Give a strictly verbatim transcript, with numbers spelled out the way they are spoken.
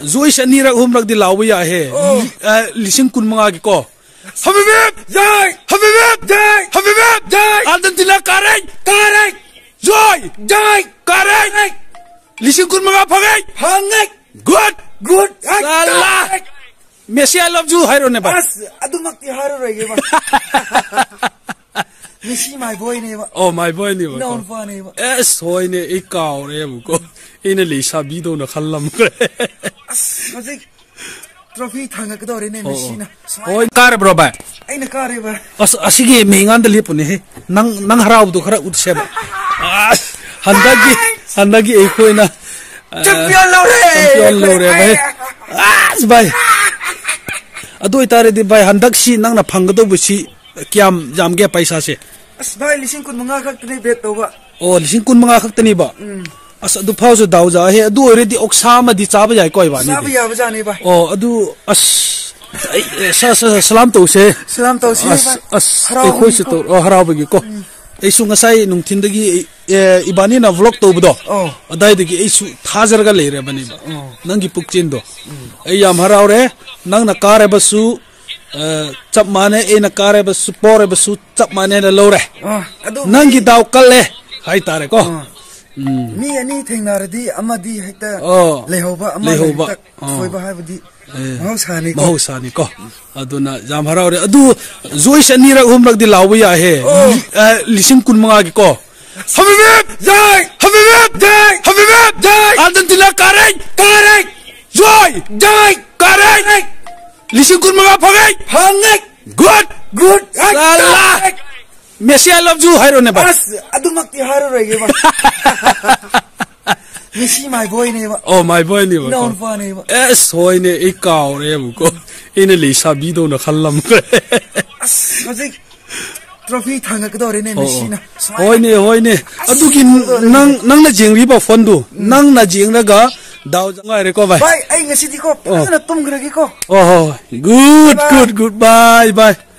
Choice ꯑꯅꯤꯔꯛ ꯑꯍꯨꯝꯔꯛꯇꯤ ꯂꯥꯎꯕ ꯌꯥꯏꯍꯦ꯫ ꯑꯣ꯫ ꯂꯤ-, ꯑ, ꯂꯤꯁꯤꯡ ꯀꯨꯟ ꯃꯉꯥꯒꯤ ꯀꯣ꯫ ꯍꯥꯄꯤ ꯕꯦꯠ! ꯖꯣꯏ! ꯍꯥꯄꯤ ꯕꯦꯠ! ꯖꯣꯏ! ꯍꯥꯄꯤ ꯕꯦꯠ! ꯖꯣꯏ! ꯑꯥꯔꯖꯦꯟꯇꯤꯅꯥ ꯀꯥꯔꯦ! ꯀꯥꯔꯦ! ꯖꯣꯏ! ꯖꯣꯏ! ꯀꯥꯔꯦ! ꯀꯥꯔꯦ! ꯂꯤꯁꯤꯡ ꯀꯨꯟ ꯃꯉꯥ ꯐꯪꯉꯦ! ꯐꯪꯉꯦ! ꯒꯨꯗ! ꯒꯨꯗ! ꯁꯥꯂꯥ! ꯀꯥꯔꯦ! ꯃꯦꯁꯤ, I love you ꯍꯥꯏꯔꯣꯅꯦ ꯚꯥꯏ꯫ ꯑꯁ, ꯑꯗꯨꯃꯛꯇꯤ ꯍꯥꯏꯔꯔꯣꯏꯒꯦꯕ꯫ Messi my boyꯅꯦꯕ꯫ ꯑꯣ, my boyꯅꯦꯕꯀꯣ꯫ ꯏꯅꯥꯎꯅꯨꯄꯥꯅꯦꯕ꯫ ꯑꯦꯁ, ꯍꯣꯏꯅꯦ, ꯑꯩ ꯀꯥꯎꯔꯦꯕꯀꯣ꯫ ꯑꯩꯅ ꯂꯩꯁꯥꯕꯤꯗꯧꯅ ꯈꯜꯂꯝꯈ꯭ꯔꯦ꯫ ꯑꯁ, ꯍꯧꯖꯤꯛ trophy ꯊꯥꯡꯒꯠꯀꯗꯧꯔꯦꯅꯦ ꯑꯣ, ꯑꯣ꯫ ꯃꯦꯁꯤꯅ꯫ ꯁꯨꯃꯥꯏꯅ꯫ ꯍꯣꯏ, ꯀꯥꯔꯕ꯭ꯔꯣ ꯚꯥꯏ? ꯑꯩꯅ ꯀꯥꯔꯦ ꯚꯥꯏ꯫ ꯑꯁ, ꯑꯁꯤꯒꯤ ꯃꯤꯉꯥꯟꯗ ꯂꯦꯞꯄꯨꯅꯦꯍꯦ꯫ ꯅꯪ, ꯅꯪ ꯍꯔꯥꯎꯕꯗꯣ ꯈꯔ ꯎꯠꯁꯦꯕ꯫ ꯑꯁ, ꯍꯟꯗꯛꯀꯤ, ꯍꯟꯗꯛꯀꯤ ꯑꯩꯈꯣꯏꯅ, ꯑ, ꯆꯦꯝꯄꯤꯌꯟ ꯂꯧꯔꯦ! ꯆꯦꯝꯄꯤꯌꯟ ꯂꯧꯔꯦ ꯚꯥꯏ꯫ ꯑꯁ, ꯚꯥꯏ꯫ ꯑꯗꯨ ꯑꯣꯏꯇꯥꯔꯗꯤ ꯚꯥꯏ, ꯍꯟꯗꯛꯁꯤ ꯅꯪꯅ ꯐꯪꯒꯗꯧꯕꯁꯤ ꯀꯌꯥꯝ ꯌꯥꯝꯒꯦ ꯄꯩꯁꯥꯁꯦ? ꯑꯁ ꯚꯥꯏ, ꯂꯤꯁꯤꯡ ꯀꯨꯟ ꯃꯉꯥ ꯈꯛꯇꯅꯦ bet ꯇꯧꯕ꯫ ꯑꯣ, ꯂꯤꯁꯤꯡ ꯀꯨꯟ ꯃꯉꯥ ꯈꯛꯇꯅꯤꯕ? ꯎꯝ꯫ ꯑꯁ, ꯑꯗꯨ ꯐꯥꯎꯁꯨ ꯗꯥꯎ ꯌꯥꯍꯦ꯫ ꯑꯗꯨ ꯑꯣꯏꯔꯗꯤ ꯑꯣꯛꯁꯥ ꯑꯃꯗꯤ ꯆꯥꯕ ꯌꯥꯏꯀꯣ ꯏꯕꯥꯅꯤꯗꯤ? ꯆꯥꯕ ꯌꯥꯕꯖꯥꯠꯅꯤ ꯚꯥꯏ꯫ ꯑꯣ, ꯑꯗꯨ, ꯑꯁ, ꯑꯩ, ꯑꯦ, ꯁ-, ꯁ-, ꯁꯂꯥꯝ ꯇꯧꯁꯦ꯫ ꯁꯂꯥꯝ ꯇꯧꯁꯤ ꯑꯁ, ꯚꯥꯏ꯫ ꯑꯁ, ꯍꯔꯥꯎꯕꯒꯤꯀꯣ꯫ ꯑꯩꯈꯣꯏꯁꯨ ꯇꯧ-, ꯑꯣ, ꯍꯔꯥꯎꯕꯒꯤꯀꯣ꯫ ꯎꯝ꯫ ꯑꯩꯁꯨ ꯉꯁꯥꯏ ꯅꯨꯡꯊꯤꯟꯗꯒꯤ, ꯑꯦ, ꯏꯕꯥꯅꯤꯅ vlog ꯇꯧꯕꯗꯣ, ꯑꯣ꯫ ꯑꯗꯥꯏꯗꯒꯤ ꯑꯩꯁꯨ ꯊꯥꯖꯔꯒ ꯂꯩꯔꯕꯅꯦꯕ꯫ ꯑꯣ꯫ ꯅꯪꯒꯤ ꯄꯨꯛꯆꯦꯜꯗꯣ꯫ ꯎꯝ꯫ ꯑꯩ ꯌꯥꯝ ꯍꯔꯥꯎꯔꯦ꯫ ꯅꯪꯅ ꯀꯥꯔꯕꯁꯨ, ꯑ, ꯆꯞ ꯃꯥꯟꯅꯩ, ꯑꯩꯅ ꯀꯥꯔꯕꯁꯨ, ꯄꯣꯔꯕꯁꯨ ꯆꯞ ꯃꯥꯟꯅꯩꯅ ꯂꯧꯔꯦ꯫ ꯑ, ꯑꯗꯨ ꯅꯪꯒꯤ ꯗꯥꯎ ꯀꯜꯂꯦ ꯍꯥꯏꯇꯥꯔꯦꯀꯣ꯫ ꯑ꯫ ꯎꯝ꯫ ꯃꯤ ꯑꯅꯤ ꯊꯦꯡꯅꯔꯗꯤ ꯑꯃꯗꯤ ꯍꯦꯛꯇ ꯑꯣ, ꯂꯩꯍꯧꯕ, ꯑꯃꯅ ꯂꯩꯍꯧꯕ꯫ ꯍꯦꯛꯇ ꯑꯣ꯫ ꯊꯣꯏꯕ ꯍꯥꯏꯕꯗꯤ ꯑꯦ, ꯃꯍꯧꯁꯥꯅꯤꯀꯣ꯫ ꯃꯍꯧꯁꯥꯅꯤꯀꯣ꯫ ꯑꯗꯨꯅ ꯌꯥꯝ ꯍꯔꯥꯎꯔꯦ꯫ ꯑꯗꯨ ꯖꯣꯏꯁ ꯑꯅꯤꯔꯛ ꯑꯍꯨꯝꯔꯛꯇꯤ ꯂꯥꯎꯕ ꯌꯥꯏꯍꯦ꯫ ꯑꯣ꯫ ꯂꯤ-, ꯑ, ꯂꯤꯁꯤꯡ ꯀꯨꯟ ꯃꯉꯥꯒꯤꯀꯣ꯫ ꯍꯥꯄꯤ ꯕꯦꯠ! ꯖꯣꯏ! ꯍꯥꯄꯤ ꯕꯦꯠ! ꯖꯣꯏ! ꯍꯥꯄꯤ ꯕꯦꯠ! ꯖꯣꯏ! ꯑꯥꯔꯖꯦꯟꯇꯤꯅꯥ ꯀꯥꯔꯦ! ꯀꯥꯔꯦ! ꯖꯣꯏ! ꯖꯣꯏ! ꯀꯥꯔꯦ! ꯂꯤꯁꯤꯡ ꯀꯨꯟ ꯃꯉꯥ ꯐꯪꯉꯦ! ꯐꯪꯉꯦ! ꯒꯨꯗ! ꯒꯨꯗ! ꯁꯥꯂꯥ! ꯃꯦꯁꯤ, I love you ꯍꯥꯏꯔꯣꯅꯦ ꯚꯥꯏ꯫ ꯑꯁ, ꯑꯗꯨꯃꯛꯇꯤ ꯍꯥꯏꯔꯔꯣꯏꯒꯦꯕ꯫ Messi my boyꯅꯦꯕ꯫ ꯑꯣ, my boyꯅꯦꯕꯀꯣ꯫ ꯏꯅꯥꯎꯅꯨꯄꯥꯅꯦꯕ꯫ ꯑꯦꯁ, ꯍꯣꯏꯅꯦ, ꯑꯩ ꯀꯥꯎꯔꯦꯕꯀꯣ꯫ ꯑꯩꯅ ꯂꯩꯁꯥꯕꯤꯗꯧꯅ ꯈꯜꯂꯝꯈ꯭ꯔꯦ꯫ ꯑꯁ, ꯍꯧꯖꯤꯛ trophy ꯊꯥꯡꯒꯠꯀꯗꯧꯔꯦꯅꯦ ꯑꯣ, ꯑꯣ꯫ ꯃꯦꯁꯤꯅ꯫ ꯁꯨꯃꯥꯏꯅ꯫ ꯍꯣꯏꯅꯦ, ꯍꯣꯏꯅꯦ꯫ ꯑꯁ, ꯑꯗꯨꯒꯤ ꯇꯧꯗꯧꯔꯦꯅꯦ꯫ ꯅꯪ, ꯅꯪꯅ ꯌꯦꯡꯂꯤꯕ phoneꯗꯨ, ꯎꯝ꯫ ꯅꯪꯅ ꯌꯦꯡꯂꯒ ꯗꯥꯎ ꯉꯥꯏꯔꯦꯀꯣ, ꯚꯥꯏ꯫ ꯚꯥꯏ, ꯑꯩ ꯉꯁꯤꯗꯤꯀꯣ, ꯑꯣ꯫ ꯐꯖꯅ ꯇꯨꯝꯈ꯭ꯔꯒꯦꯀꯣ꯫ ꯑꯣ, ꯍꯣꯏ, ꯍꯣꯏ꯫ Good, bye, bye꯫ Good, good, good꯫ Bye, bye꯫